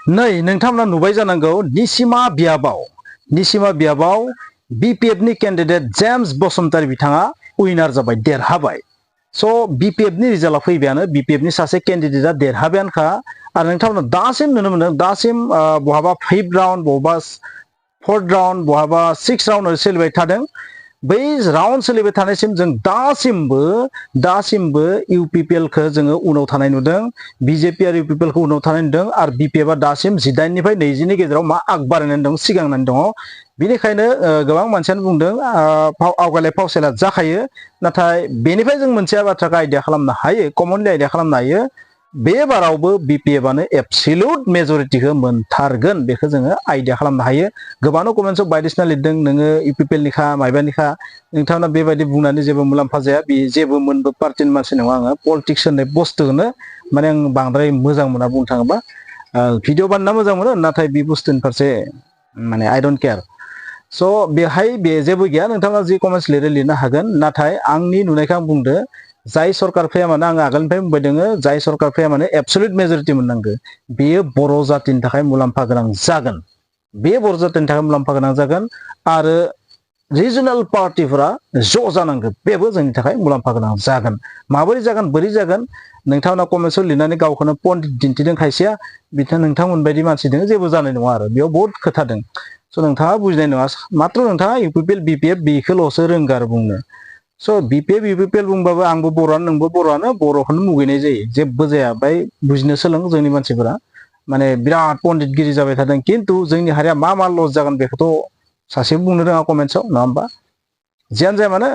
नै नोंथांमोना नुबाय जानांगौ निसिमा बियाबाव BPF नि कैंडिडेट जेम्स बसुमतारी बिथाङा उइनार जाबाय देरहाबाय स BPF नि रिजाल्टआ फैबायानो BPF नि सासे कैंडिडेटआ देरहाबायानोखा आरो नोंथांमोना दासिम नुनो मोनो दासिम बहाबा 5th राउंड बहाबा 4th राउंड बहाबा 6th राउंड सोलिबाय थादों बै राउंड सोलिबाय थानायसिम जों दासिमबो UPPL खौ जोङो उनाव थानाय नुदों BJP आरो UPPL खौ उनाव थानाय नुदों आरो BPF आ दासिम 18 निफ्राय 20 नि गेजेराव मा आगबारायनानै दं सिगांनानै दङ बेनिखायनो गोबां मानसियानो बुंदों आवगायलाय फावसायला जाखायो नाथाय बेनिफ्राय जों मोनसे बाथ्राखौ आइडिया खालामनो हायो कमनलि आइडिया खालामनो हायो बे बारावबो BPF आनो एब्सोल्युट मेजरिटीखौ मोनथारगोन बेखौ जोङो आइडिया खालामनो हायो गोबांनो कमेन्ट्सआव बायदिसिना लिरदों नोङो UPPL निखा मायबानिखा नोंथांमोना बेबायदि बुंनानै जेबो मुलाम्फा जाया बे जेबो मोनबो पार्टिनि मानसि नङा आङो पलिटिक्स होननाय बुस्थुखौनो माने आं बांद्राय मोजां मोना बुंनो थाङोबा भिडिअ बानायना मोजां मोनो नाथाय बे बुस्थुनि फारसे माने आइ डोन्ट केयार स बेहाय बे जेबो गैया नोंथाङा जि कमेन्ट्स लिरनो हागोन नाथाय आंनि नुनायखौ आं बुंदो जाय सरकार फैया माने आं आगोलनिफ्राय बुंबाय दोङो जाय सरकार फैया माने एब्सोल्युट मेजरिटी मोननांगौ बेयो बर' जातिनि थाखाय मुलाम्फा गोनां जागोन बे बर' जातिनि थाखाय मुलाम्फा गोनां जागोन आरो रिजनल पार्टीफोरा ज' जानांगौ बेबो जोंनि थाखाय मुलाम्फा गोनां जागोन माबोरै जागोन बोरै जागोन नोंथांमोना कमेन्ट्सआव लिरनानै गावखौनो पन्डित दिन्थिदों खायसेया बिथां नोंथांमोन बायदि मानसि दङ जेबो जानाय नङा आरो बेयाव बहुत खोथा दं स नोंथाङा बुजिनाय नङा मात्र नोंथाङा UPPL BPF बेखौल'सो रोंगौ आरो बुंनो स BPF UPPL बुंबाबो आंबो बर'आनो नोंबो बर'आनो बर'खौनो मुगैनाय जायो जेबो जाया ओमफ्राय बुजिनो सोलों जोंनि मानसिफोरा माने बिराद पन्डितगिरि जाबाय थादों खिन्थु जोंनि हारिया मा लस जागोन बेखौथ' सासे बुंनो रोङा कमेन्ट्सआव नङा होमबा जियानो जाया मानो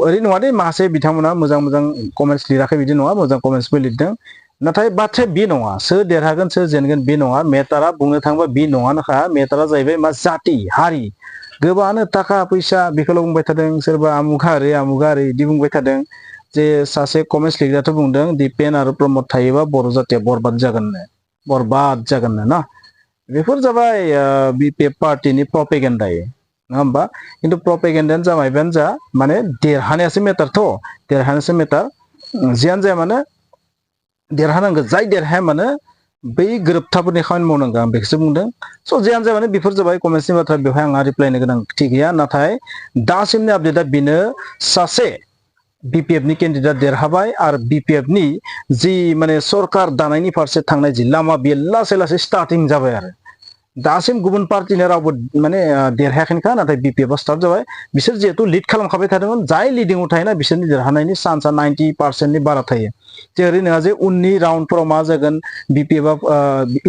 ओरै नङा दे माखासे बिथांमोना मोजां कमेन्ट्स लिराखै बिदि नङा मोजां कमेन्ट्सबो लिरदों नाथाय बाथ्राया बे नङा सोर देरहागोन सोर जेनगोन बे नङा मेटारा बुंनो थाङोबा बे नङानोखा मेटारा जाहैबाय मा जाति हारि गोबाङानो थाखा फैसा बेखौल' बुंबाय थादों सोरबा आमुखा ओरै बिदि बुंबाय थादों जे सासे कमेन्ट्स लिरग्राथ' बुंदों दिपेन आरो प्रमद थायोबा बर' जातिया बरबाद जागोननो ना बेफोर जाबाय BPF पार्टीनि प्रपेगेन्डायै नङा होमबा खिन्थु प्रपेगेन्डायानो जामायबायानो जा माने देरहानायासो मेटारथ' देरहानायासो मेटार जियानो जाया मानो देरहानांगौ जाय देरहाया मानो बै गोरोबथाफोरनि खामानि मावनांगौ आं बेखौसो बुंदों स जियानो जाया मानो बेफोर जाबाय कमेन्ट्सनि बाथ्रा बेवहाय आंहा रिप्लायनो गोनांथि गैया नाथाय दासिमनि आपडेटआ बेनो सासे BPF नि कैंडिडेट देरहाबाय आरो BPF नि जि माने सरकार दानायनि फारसे थांनाय जि लामा बे लासै स्टार्टिं जाबाय आरो दासिम गुबुन पार्टिनि रावबो माने देरहायाखैनोखा नाथाय BPF आ स्टार्ट जाबाय बिसोर जिहेतु लिड खालामखाबाय थादोंमोन जाय लिडिंआव थायोना बिसोरनि देरहानायनि चान्सआ 90% नि बारा थायो जेरै नङा जे उननि राउन्डफोराव मा जागोन BPF आ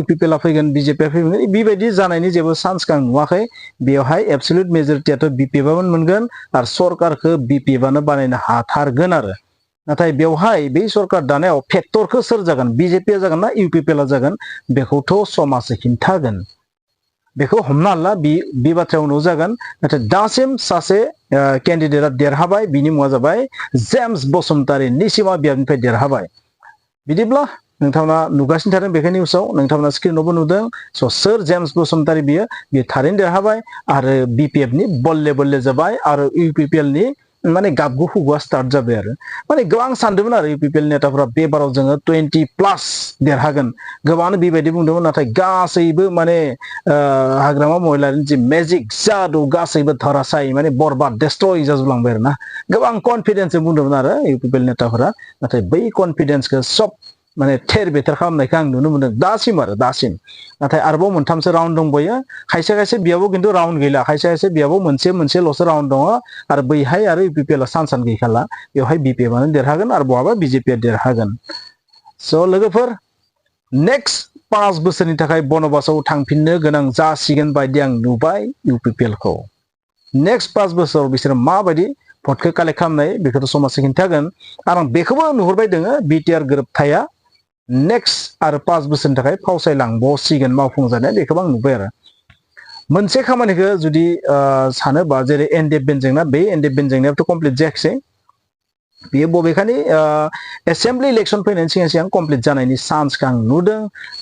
UPPL आ फैगोन BJP आ फैगोन बेबायदि जानायनि जेबो चान्सखौ आं नुवाखै बेवहाय एब्सोल्युट मेजरिटीयाथ' BPF आ मोनगोन आरो सरकारखौ BPF आनो बानायनो हाथारगोन आरो नाथाय बेवहाय बे सरकार दानायाव फेक्टरखौ सोर जागोन BJP आ जागोन ना UPPL आ जागोन बेखौथ' समाजसो खिन्थागोन बेखौ हमना ला बे बाथ्राया उनाव जागोन नाथाय दासिम सासे कैंडिडेटआ देरहाबाय बिनि मुङा जाबाय जेम्स बसुमतारी निसिमा बियाबनिफ्राय देरहाबाय बिदिब्ला नोंथांमोना नुगासिनो थादों बेखायनो निउसाव नोंथांमोना स्क्रिनावबो नुदों स सोर जेम्स बसुमतारी बियो थारैनो देरहाबाय आरो BPF नि बल्ले जाबाय आरो UPPL नि माने गाबगु खुगुआ स्टार्ट जाबाय आरो माने गोबां सानदोंमोन आरो UPPL नेताफोरा बे बाराव जोङो 20+ देरहागोन गोबाङानो बेबायदि बुंदोंमोन नाथाय गासैबो माने हाग्रामा महिलारिनि जि मेजिक जादु गासैबो धरासाय माने बरबाद डेस्ट्रय जाजोबलांबाय आरो ना गोबां कनफिडेन्सजों बुंदोंमोन आरो UPPL नेताफोरा नाथाय बै कनफिडेन्सखौ सब माने थेर बेथेर खालामनायखौ आं नुनो मोनदों दासिम नाथाय आरोबाव मोनथामसो राउन्ड दंबायो खायसे बेयावबो खिन्थु राउन्ड गैला खायसे बेयावबो मोनसेल'सो राउन्ड दङ आरो बैहाय आरो UPPL आ चान्सआनो गैखाला बेवहाय BPF आनो देरहागोन आरो बहाबा BJP आ देरहागोन स लोगोफोर नेक्स्ट 5 बोसोरनि थाखाय बनबासाव थांफिननो गोनां जासिगोन बायदि आं नुबाय UPPL खौ नेक्स्ट 5 बोसोराव बिसोर माबायदि भटखौ कालेक्ट खालामनाय बेखौथ' समाजसो खिन्थागोन आरो आं बेखौबो नुहुरबाय दोङो BTR गोरोबथाया नेक्स्ट आरो 5 बोसोरनि थाखाय फावसायलांबावसिगोन मावफुंजानाया बेखौबो आं नुबाय आरो मोनसे खामानिखौ जुदि सानोबा जेरै एनडिएफ बेनजेंना बे एनडिएफ बेनजेंनायाबोथ' कमप्लिट जायाखिसै बेयो बबेखानि एसेम्बलि इलेक्शन फैनायनि सिगां कमप्लिट जानायनि चान्सखौ आं नुदों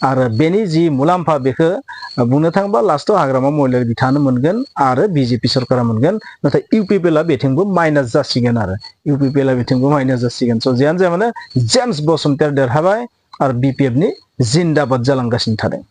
आरो बेनि जि मुलाम्फा बेखौ बुंनो थाङोबा लास्टआव हाग्रामा महिलारि बिथाङानो मोनगोन आरो BJP सरकारा मोनगोन नाथाय UPPL आ बेथिंबो माइनास जासिगोन आरो UPPL आ बेथिंबो माइनास जासिगोन स जियानो जाया मानो जेम्स बसुमतारी देरहाबाय आरो BPF नि जिन्दाबाद जालांगासिनो थादों